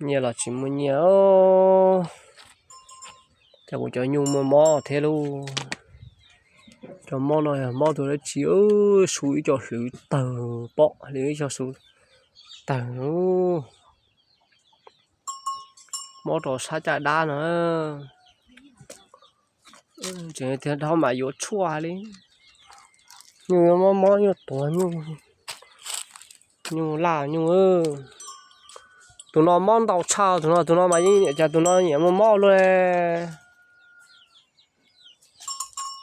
Nyiaj los tsis muaj nyiaj. Cas kuv cov nyuj muaj mob thiab lauj. Cov mob no yog mob tus dab tsi, su ib co hlwv tawg pom li ib co su tawg. Mob rau sab caj dab no. Tseem tiag dhau mam yuav tshuaj li. Nyuj yuav mob mob nyuj tuag nyuj, nyuj laj nyuj. Tus no mob ntau tshaj tus no, tus no mas yeej cas tus no nyiam muaj mob luaj.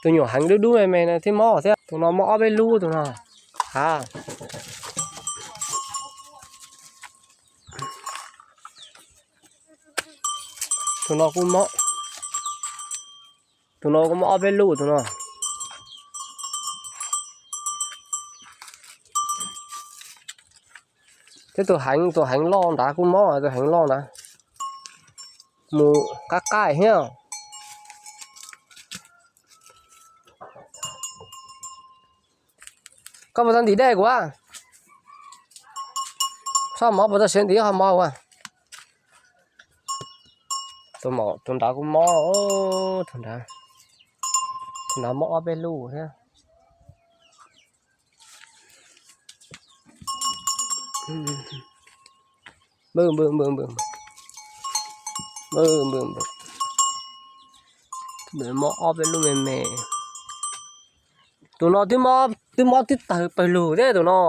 Tus nyuam heev dub dub me me no thiab mob thiab, tus no mob ob peb lub tus no. Ha. Tus no kuj mob, tus no kuj mob ob peb lub tus no. Thiab tus heev, tus heev loj nrad kuj mob, tus heev loj nrad mus qab qab thiab. Koj puas tau ntim dej kuv a? Soj mov puas tau siav ntim ho mov ua? Tus nrad kuj mob, tus nrad mob ob peb lub thiab. Npwj npwj npwj npwj npwj npwj, mob ob peb lub me me. Tus no twb mob twb tawg pawg lug thiab tus no.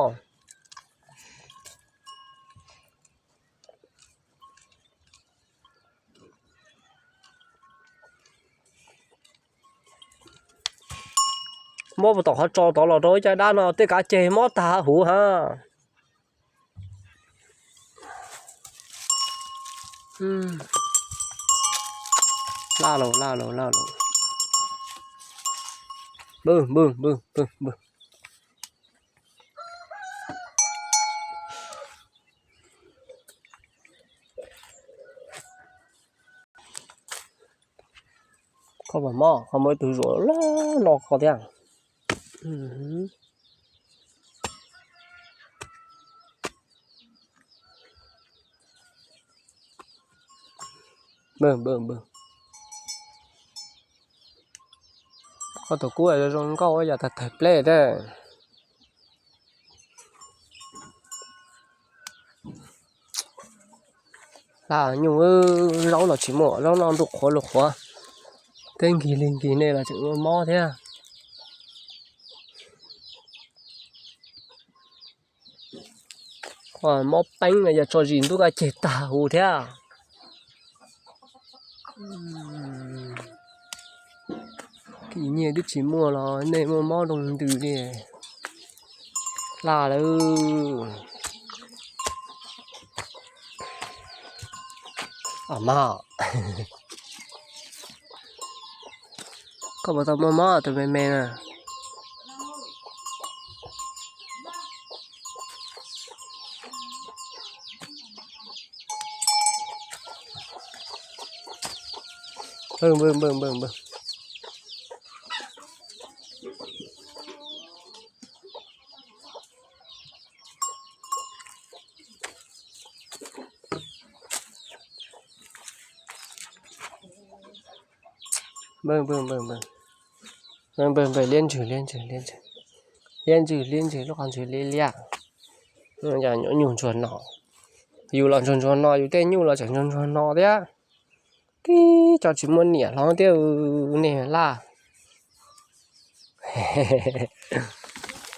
Mob puas tom qhov tso tod los rau ib caj dab no tej kav ceg mob tag huv ha. Laj los laj los laj los. Npwj npwj npwj npwj npwj. Koj puas mob? Koj muaj ib tug zuam loj no koj thiab. Npwj npwj npwj. Koj tus kub zoo zoo nkauj yam tag tawg pleb thiab. Laj nyuj, zaub los tsis muaj, zaub no ntuj qhuav lug qhuav, teb nkig li nkig nej los tseem ua mob thiab. Mob peeb no yog tso zis ntuj kaj ceg tag huv thiab. Kim nyiaj twb tsis muaj los nej muaj mob zoo ntws li. Laj lawm. Mas koj puas tau muaj mob tus me me na? Npwj npwj npwj npwj npwj. Npwj npwj npwj npwj. Npwj npwj, liab ntsws liab ntsws liab ntsws, liab ntsws liab ntsws, lub qhov ntsws liab liab. Yog nyuj ntsuag no, yus los ntsuag ntsuag no, yus tej nyuj los tseem ntsuag ntsuag no thiab. Tib co tsis muaj niam hlob thiab, nej laj.